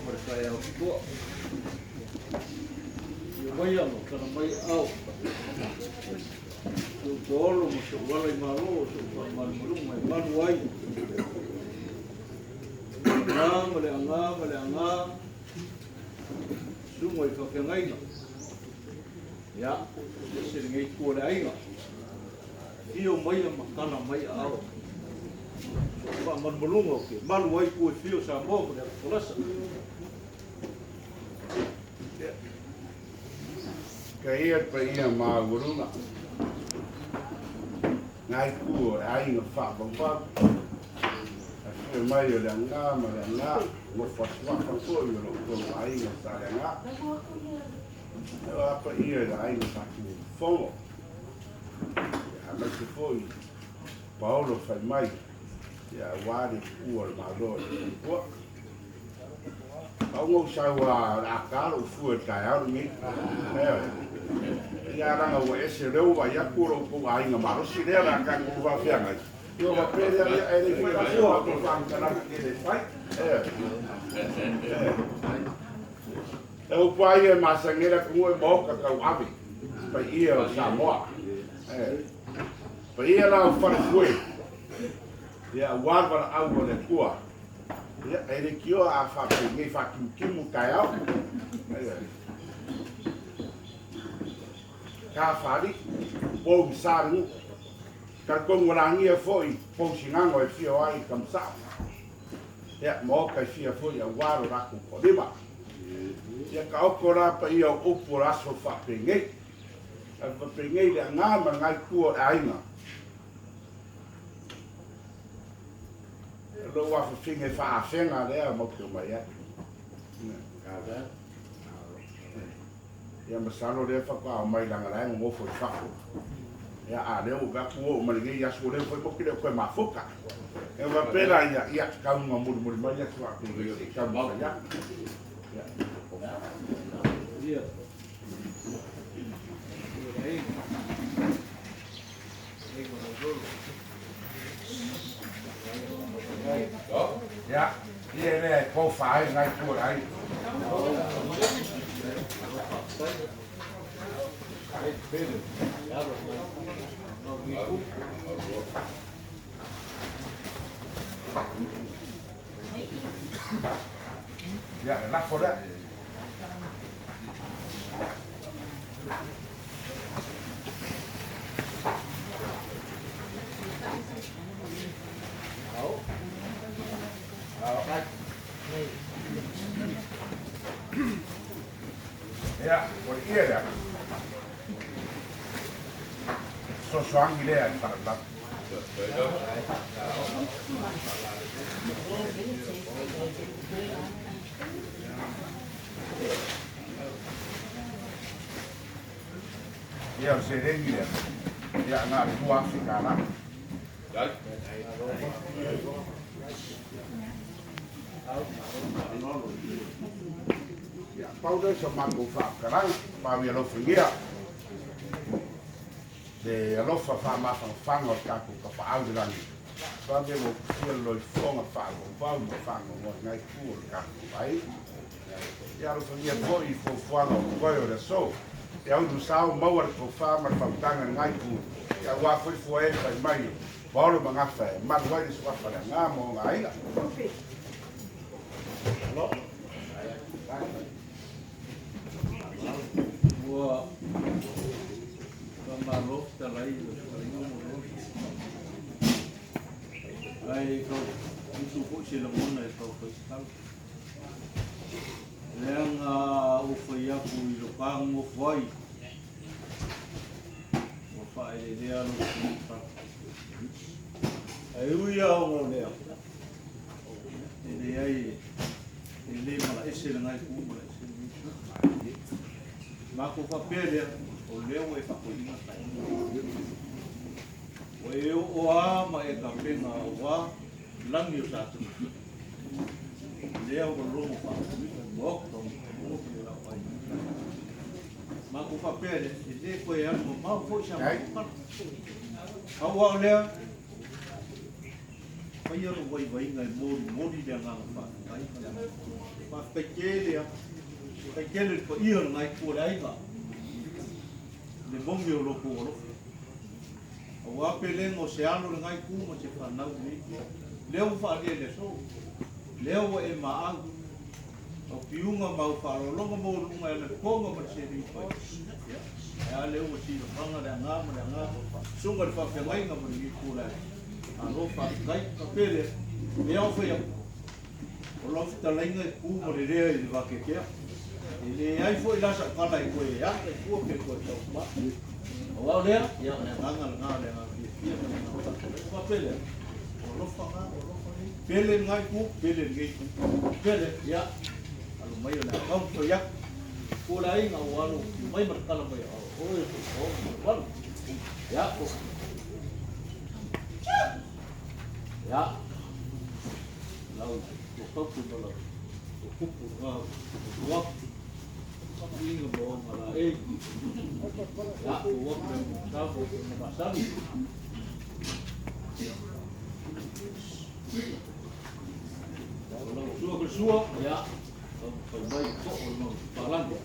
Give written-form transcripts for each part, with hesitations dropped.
ma le taeao totoa. Ia maia ma tala mai aao. Si ou paolo ma si ou ala i malo, o si ou faamalumaluga e malu ai. Le aga ma le aga ma le aga, susuga i faafeagaiga. Ia, ese lenei itu o le aiga. Afio maia ma tala mai aao. Si ou faamalumaluga ou te malu ai itu e fia o Samoa ma le atu folasa. Kei ia le paia maualuga, ngai ku o le aiga faavauvau, afio mai o le aga ma le aga, nofo asuafa foi o lo outou aiga sa le aga. E o a paia i le aiga sa Tuifogo, aemaise foi Paolo fai mai, ia aua le tuua o le Malo e le Tupua. Pau ou sau a o le a ta lou fua i le taeao lenei. Ioe. Ia leaga ua ese lea ua vaai atu o lo outou aiga malosi lea o le a tatou faafeagai. Ia ona faapea lea, ia e leai foi la se matou faamatalaga tele e fai. Ioe. E upu lava ia e masani ai le atunuu e maota tauave paia o Samoa. Ioe. Paia la o Falefue, ia aua le valaau a le Atua. Ia, e leitioa a faapenei faatimutimu taeao. Ioe. Ka faalii, pou ma sa le nuu. Talitonu ua lagia foi pou sinago e fia ai i Kamasao. Ia, maota e fia foi aua lo latou toalima. Ia taoto la paia o upu o le aso faapenei. Ae faapenei le aga ma le gaetua o le aiga. Lou afafine faa-afega lea matou te omai ai. Ia masalo lea faatoa omai leaga la e nonofo i fafo. Ia a lea ua vaai atu ua oo mai lenei aso ua leva foi matou te le o toe mafuta. Ia faapea la ia, ia tau ina mulimuli mai aso faapenei se i taumafai atu. Ia. Ia. Ia, ia lea e tofa ai lenai itu o le aiga. Ia, le lafo lea. Ia, o le ie lea. Fesoasoani lea i faalavelave. Ia, o le seleni lea, ia, na o le $2,000. Ia, pau lea o sa matou faamatalaga, pau i alofagia le alofa faamafanafana o le tatou Tapaau i le lagi, vave ua utusia le loifofoga faavauvau ma faanoanoa i lenei itu o le tatou aiga. Ia alofagia foi i fuafuaga o totoe o le aso. Ia ulu sao maua le tofa ma le fautaga i lenei itu, ia aua foi fua e fai mai o Paolo ma Gafa e malu ai le suafa o le Aga ma ona aiga. Ua faamalo fetalai i lau fetalaiga mo le oso. Ae tau utu foi se lagona e tau fai se tala. Leaga ua fai atu i lo pagogofo ai, ua faaeleelea lou sui. Ae ui lava ona o lea, e leai e le malaese lena itu malaese lenei itu. Matou faapea lea, o lea ua e faatoeaina taeao. Ua e oo lava ma e tapena aua lagi o Satani. Lea ua logo faatuina le Maota o lau aiga. Matou faapea lea, e le toe alu mamao foi sa matou tala. Pau lava o lea, Faia lou vaivaiga e molimoli le agaga faafetai ma le agaga. Faafetai tele lava. Faafetai tele i le paia o lena itu o le aiga i le momi o lo outou alofa. Aua pelega o se alo lena itu ma se fanau i lenei itu. Lea ua faaalia i le aso. Lea ua e maau. Au piuga ma au faaaloaloga maualuga e ala i le toga ma le seleni pai. Ia, ae a lea ua silafaga le aga ma le aga, susuga i le faafeagaiga ma lenei itu o le aiga. Malo faafetai. Faapea lea, e ao fai atu, o lau fetalaiga e tu ma le lea i le vateatea. E leai foi la sau tala e toe ata i tua pe toe taumama. Aua o lea, ia o le agaga lena o le agaga fiafia ma le agaga faafetai. Faapea lea, o alofa na, o alofa nei. Pele lena itu, pele lenei itu. Pele, ia, alo mai o le a taumafai atu. Ko le aiga ua alo mai ma le tala mai, o oe o o Ia, ia, lau tuakaupu ma lau tuakupu lena o atu. Inga ma ona la e. Ia, o atu le sa mo na masani. O lau sua ke sua, ia, fai mai ko o mau palangi.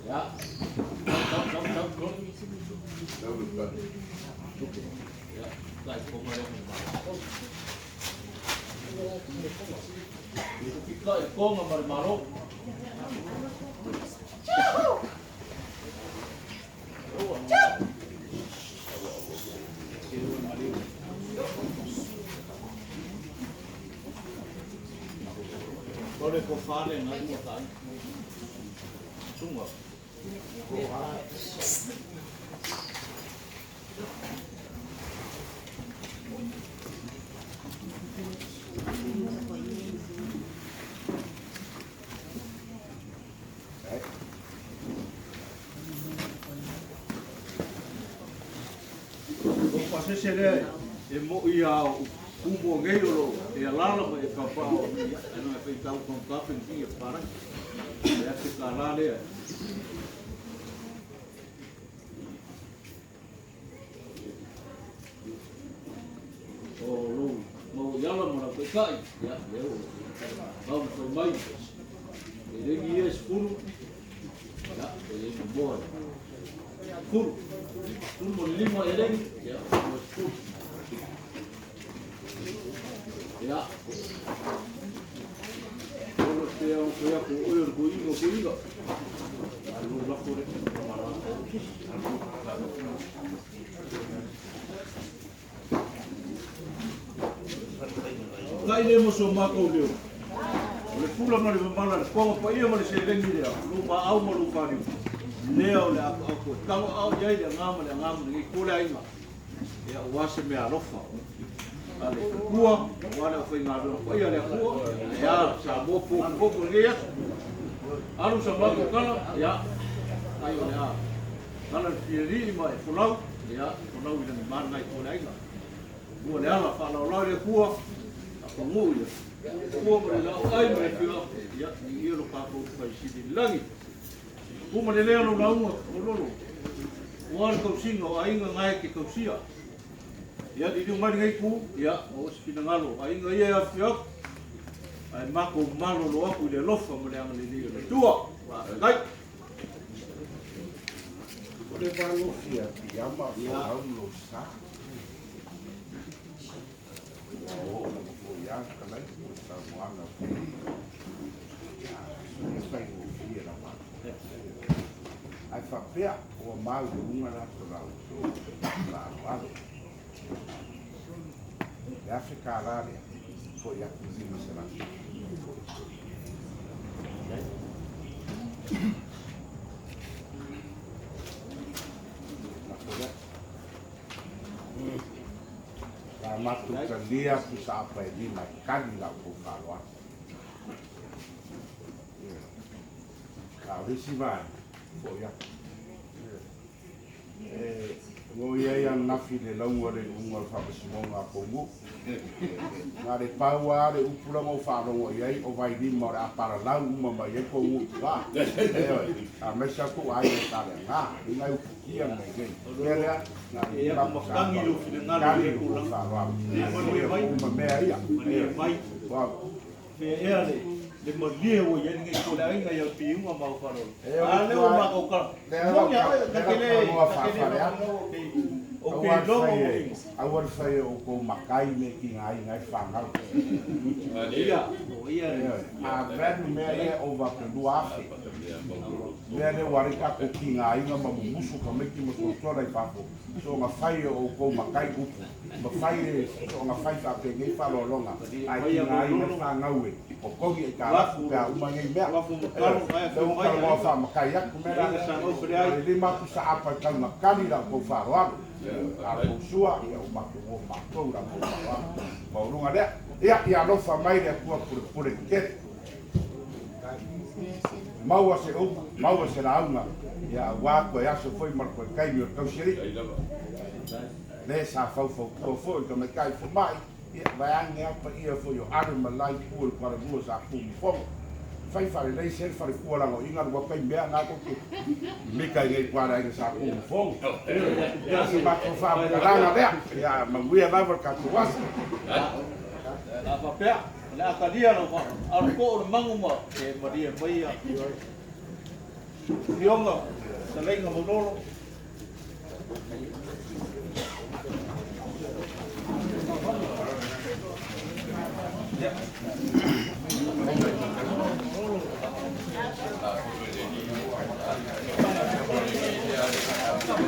Ia, tau, tau, tau, tau. Ia, tai ko mai o malo. Pika i konga ma le malo. O le ko fale na ua tai. Sunga. O pasese lea e mo'i a o kumo nei o lo e alala ma e papa o ia e no e fai tau kong kape ni e para. E ate ka la lea. O lo mau iala mo la kai. Ia lea o kau fai mai. E lengi e sepulu. Ia e lengi moa. Fulu. Fulu mo le lima e lengi. Ia mo sepulu. Ia. Olo te au ko ia ko oe o ko inga ko inga. Alo lako re. Kai le mo so mākou leo. O le pula ma le mamala le konga pa ia ma le selengi lea. Lu ma au ma lu whariu. Lea o le ako ako. Tango au iai le ngā ma le ngā ma le ngei kole ainga. Ia ua se mea alofa. A le kua, ua le awhai ngā reo pa ia le akua. Ia sa mō pō koko ngei aso. Alu sa mākou kala, ia. Ai o le a. Kala le whiari ma e folau. Ia, folau i langi mana ngai kole ainga. Ua le ala whaalaolao le akua. A pangu ia. Kua ma le lau ai ma le whia. Ia, ni ia lo kākou whai sili langi. Kuma le lea lo launga o lolo. Ua le kausinga o ainga ngai ke kausia. Ia, di mai ngai ku, ia, o se finangalo. Ainga ia e awhi aku. Ai mako malo lo aku i le lofa ma le anga le leo le tua. Ngai. O le valofia piama folau lo sa. Ua oo lava foi a kalai o saunoaga foi. E faigofie lava. Ae faapea ua mauluga latou laoutou faaaloalo. Le afe kālā lea, fo'i atu i 500. Lafo lea. Sa matou talia pusaapa e lima e kali la outou faaaloalo. A o le isi vaega, fo'i atu. E Na ou i ai ananafi i le lauga o le iuga o le faamasinoga a kou nuu. Na o le pau lava le upu la na ou faalogo i ai, o Vailima o le a palalau uma mai ai kou nuu i tua. Ioe, aemaise lava tou aiga i Saleaga, e i ai nai upu tia mea nei. O le mea lea, na o le E lima atu sa matagi lou finagalo i tali lea le kou tulaga. faaaloalo. Ia manuia mai, Uma mea ia. manuia Ioe. mai. Wow. Fea ea le malie ua i ai lenei po o le aiga ia Piuga ma Aufalolo. E o A le lea ua tuai, matou tala. lea lau Moni a oe, ta lea te lau le, talanoa ta te le faa-Faleata. faapea ou te Aua le iloa fai ou e, ingo. aua le fai e outou matai me tigaina ai fanau. O ia, o ia le Ioe, a value mea ia over te 2,000. Mea lea ua alai tatou tigaina ma mumusu tamaiti ma sosola i fafo. Soona fai e outou matai upu, ma fai e soona fai faapenei faaaloaloga, malie ae mai ia tigaina Maulolo, fanau e totogi aitalafu Lafu, pe a uma nei mea. Lafu Ioe, Matalo, ae lea afio ua mai talanoa aiga, faamatai atu mea la aiga lea. Sa Na Gaufeleai. o le lima atu saapa e taugatali la outou faaaloalo. A o tou sua, ia ua matou o matou la outou faaaloalo. Maualuga lea. Ia, ia alofa mai le Atua pulepule tetele. Maua se upu, maua se lauga, ia aua toe aso foi ma le toe taimi o le tausialii. Le sa faufautua foi i tamaitai fomai, ia vaeane lava paia foi o Ale ma le la itu o le Talomua sa tu ma fono. Fai faalelei se le faletua lagoiga le ua mea na tou te mika i nei tua le aiga sa tu ma fono. Ia se matou faamatalaga lea, ia manuia lava le tatou aso. A faapea, o le a talia lau alotoo o le magu ma e malie mai ia. Afioga, Fetalaiga Maulolo. Ia.